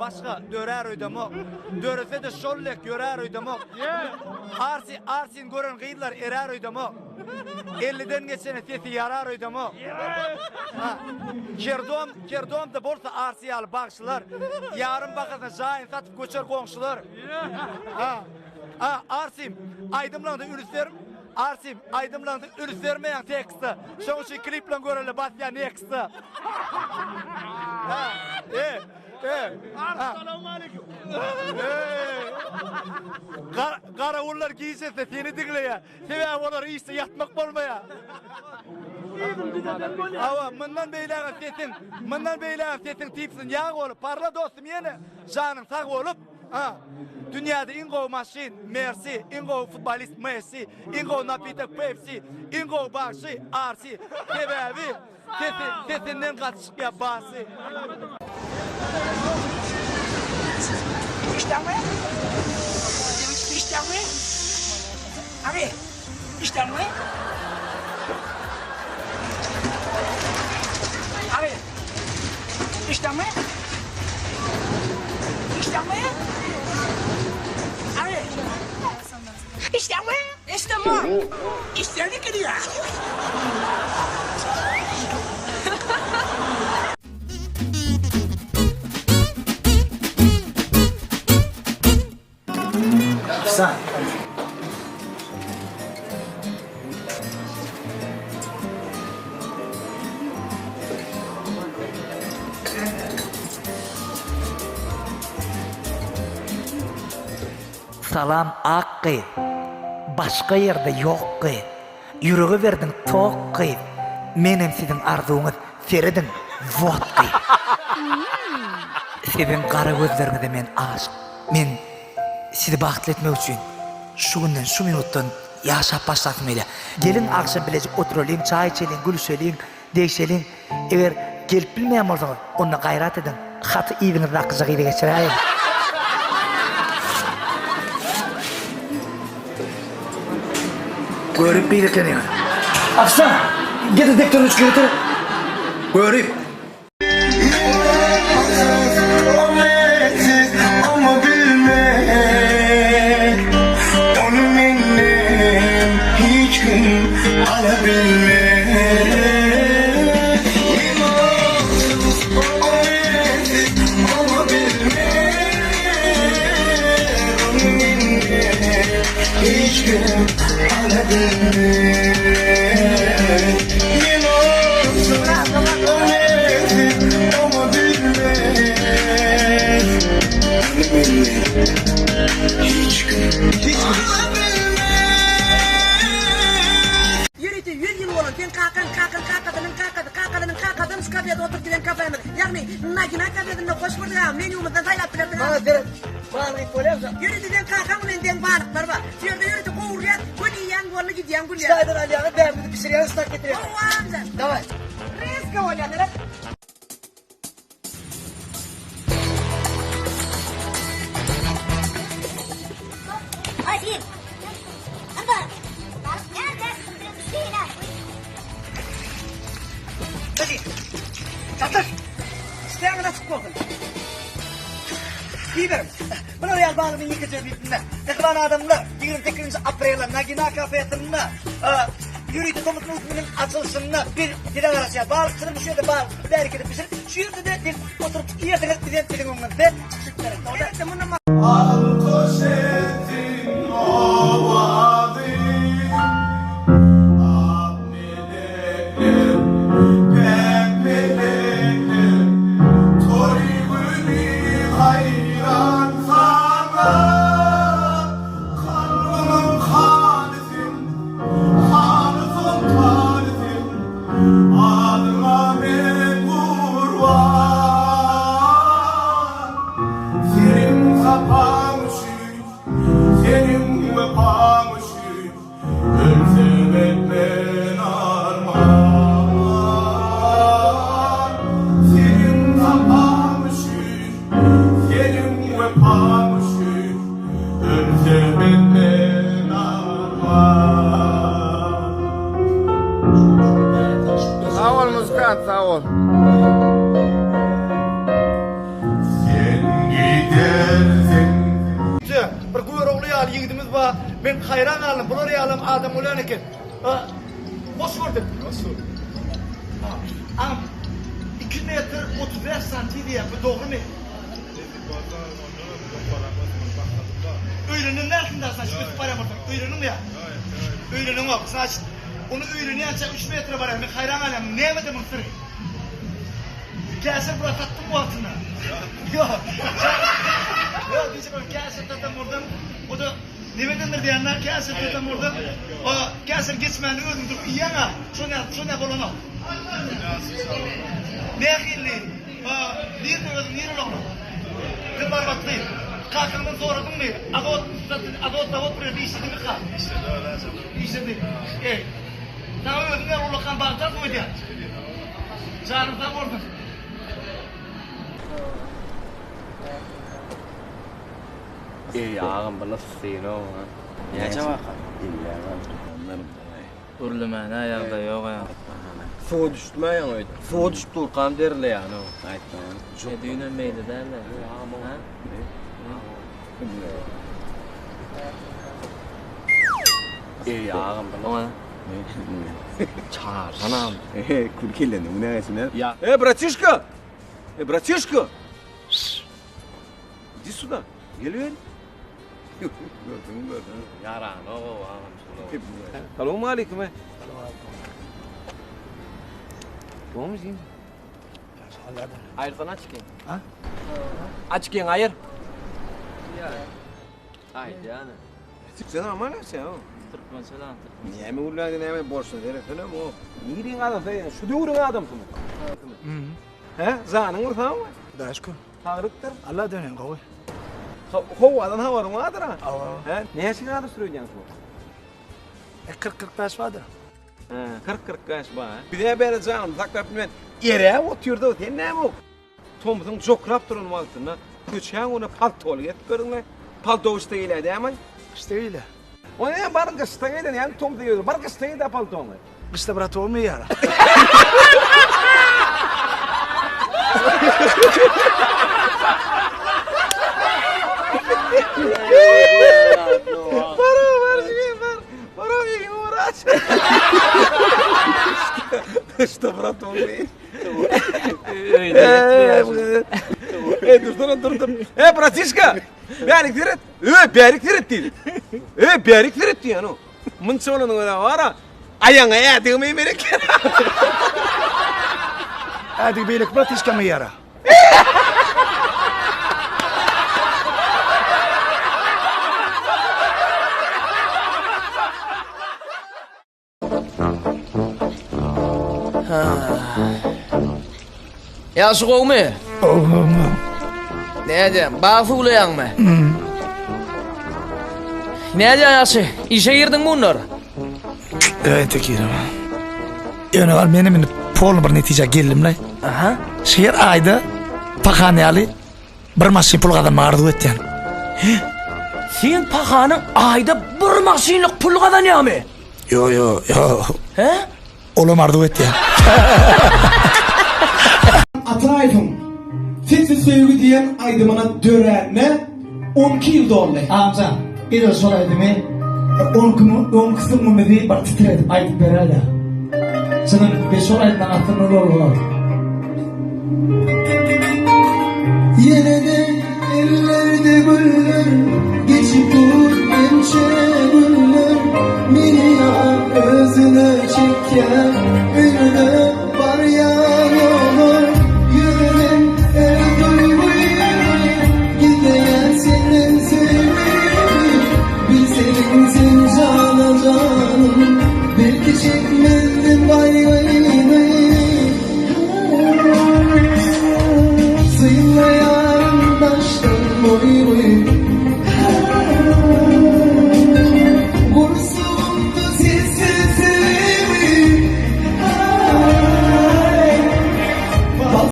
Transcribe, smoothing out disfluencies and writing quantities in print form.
başga dörär öýdemok. Dörese-de şol dek ýörär öýdemok. Arsi, Arsin gören gyzlar erär öýdemok. Elliden geçene sesi ýarar öýdemok. Ha. Kerdom, Kerdomda bolsa Arsi ýaly bagşylar, ýarym bahasyna jaýyny satyp göçer goňşular. Ha. A, Arsim, aýdymlaňda ünüs ber, Arsim, aýdymlaňda üns bermeýäň tekste. Şoň üçin kliplaň görelde basýan next'e. Ha, e, e. Assalamualeykum. Gar garawullar gijesine seni diňleýär. Sebäbi olar işde ýatmak bolmaýar. Hawa, mundan beýlägem sesiň, mundan beýlägem sesiň tipsin ýag bolup, parla dostum ýene janyň sag bolup. A. Dünýäde iň gowy maşyn, Mersi, iň gowy futbolist, Messi, iň gowy napitok, Pepsi, iň gowy bagşy, Arsi. Sebäbi sesi, sesinden gaty çykýar basy. Işdäňmi? Işdäňmi? Abi, işdäňmi? Abi, işdäňmi? Işdäňmi? Abi, işdäňmi? Işdäňmi? Işdäňi gidýär. Salam ak gyz. Başga ýerde ýok gyz. Ýürege berdiň tok gyz. Menem siziň arzuwyňyz serediň wot gyz. Siziň gara gözleriňize men aşyk. Men sizi bagtly etmek üçin şu günden, şu minutdan ýaşap başlasym gelýär. Geliň agşam bilejik oturalyň, çaý içeliň, gülüşeliň, degşeliň. Eger gelip bilmeýän bolsaňyz, onda gaýrat ediň, haty yzyňyzdakyja gyza geçiräýiň. Görip gyz ekeniňiz. Ofisiant, getir depderini üçin getir. Görip. Ýörite 100 ýyl bolan seň kakaň, kakaň kakasynyň kakasy, kakasynyň kakasam şu kafede oturyp giden kafemiz. Ýagny Nagina kafesinde hoş gördük agam, menýumyzdan saýlap bilersiň agam. Maňa seret, balyk bolýarmy? Ýörite seň kakaň bilen deň balyklar bar. Şu ýerde ýörite gowurýas, göni iýýäň boldy gidýäň gülýäň. Şaýdan alýaňyz, bärimizi bişirýäňiz, ştak getirýäňiz. Hawa amjan. Daway. Reska bolýar seret. Çatyr! Işdäňiz açyk bolsun! Iýiberiň! Bular ýaly balygyň ýekeje birisinde. Mähriban adamlar, 28-nji aprelde Nagina kafesinde ýörite tomus möwsüminiň açylyşynda biz size garaşýarys. Balykçylar şu ýerde balyk tutup, bäri gelip bişirip, şu ýerde-de siz oturyp iýersiňiz, bizem siziň öňüňizde çykyş ederis. Elbetde, mundan Alkyş etsin owazy, Ak melekler, päk melekler, Toý güni haýran saňa. Kalbymyň hany sen, hany soltany sen, Adyňa men gurban. Seniň sapaň üçin. bir Görogly ýaly ýigidimiz bar. Men haýran galdym, bular ýalam adam bolýan eken. Hoş gördük. Hoş gördük. Agam, 2 metr 35 santi diýýär, bu dogrumy? Öýlenen dälsiň da, значит, ösüp barýan bolsaň, öýleniňmi ýa? Öýleniňok, значит, ony öýlenýänçä 3 metre barýar, men haýran galýan, nämede muň syry? Käşir bura satdyň wagtynda. Ýok. Ýok, diýjek bolan käşir satan bolsaň, o-da nemedendir diýende, käşir satan bolsaň, o käşir geçmände özüň durup iýýäň-ä, şonýa, şonýa bolanok. Nähili? Nirde özüň nireli oglan? Sen barbatly. Kakaňdan soradyňmy? Azot, azot zawod bir ýerde işledimika? Işledi, işledi. Eý. Saňa özüň ýaly ullakan bagt arzuw edýän. Janyň sag bolsun. Eý agam bu lyssynow ha. Näçe waka? Gürlemäne ýagdaý ýok ýa. Suwa düşdüm-ä ýaňy öýde. Suwa düşüp durkam derleýän-ow. E düýnem beýle däldi. Ha? Eý agam bu Oňa çagyrsanam. Eý, kül kelleniň günäsine. Ey, bratişka! Ey, bratişka! Иди сюда. Geliber. Gördüňmi, gördüňmi? Ýaranok-ow agam şular. Salowmaleýkim. Gowmy jigim? Aýyrsana açykyň. Ha? Açykyň aýyr. Aýdýan. Sen aman sen. Türkmençe lan türkmen. Näme gürläňde näme bolşuna seretsenem o. Niriň adamsy şu döwrüň adamsymy? He? Janyň bir sagmy? Hudaýa şükür. Saglykdyr. Alla döneýin gowy. Howadan habaryň bardyr ha? He? Näçe gradus sürýäň şu? E 40-45 bardyr. He, 40-45 bar. Bize beri janyny saklap bilmän eräp otyrdy, sen näme? Tomsuň jokrap duran wagtynda köçäň öňüne paltoly gezip gördüňmi? Palto gyşda geýilýär dämi? Gyşda geýilýär. O näme bar gyşda geýilýär, näme tomsuň geýilýär? Bar gyşda geý-dä paltoňy. Gyşda brat olmaýar. Bar, bar, bar. Bar, bar, Gyşda brat olmaýar. Ey dursana dur dur. Ey bratişka. Bärik seret. Ey bärik seret diýdi. Ey bärik seret diýen o. Munça bolanyň özi bara. Aýaňa ädigimi gerek. Ädigi beýleki bratişkamy ýara. Ýagşy gowmy? Gowmy. Näde, bag suwlaýaňmy? Näde ýagşy? Işe girdiňmi bunlar? Evet, girdim. Ýöne bar menem indi polny bir netijä geldim-le. Aha. Şu her aýda pahan ýaly Bir maşyn pul gazanmagy arzuw etýän. Sen pahanyň aýda bir maşynlyk pul gazanýamy? Ýo, ýo, ýo. He? Olam arzuw etýän. Ataýewiň Sessiz söýgi diýen aýdymyna döränine 12 ýyl doldy. Agamjan, edil şol aýdymy on iki on iki süňňümizi bir titredip aýdyp beräýdä. Çynym, biz şol aýdymdan aslynda ulaldyk. Ýene-de ellerde güller geçip dur ençe.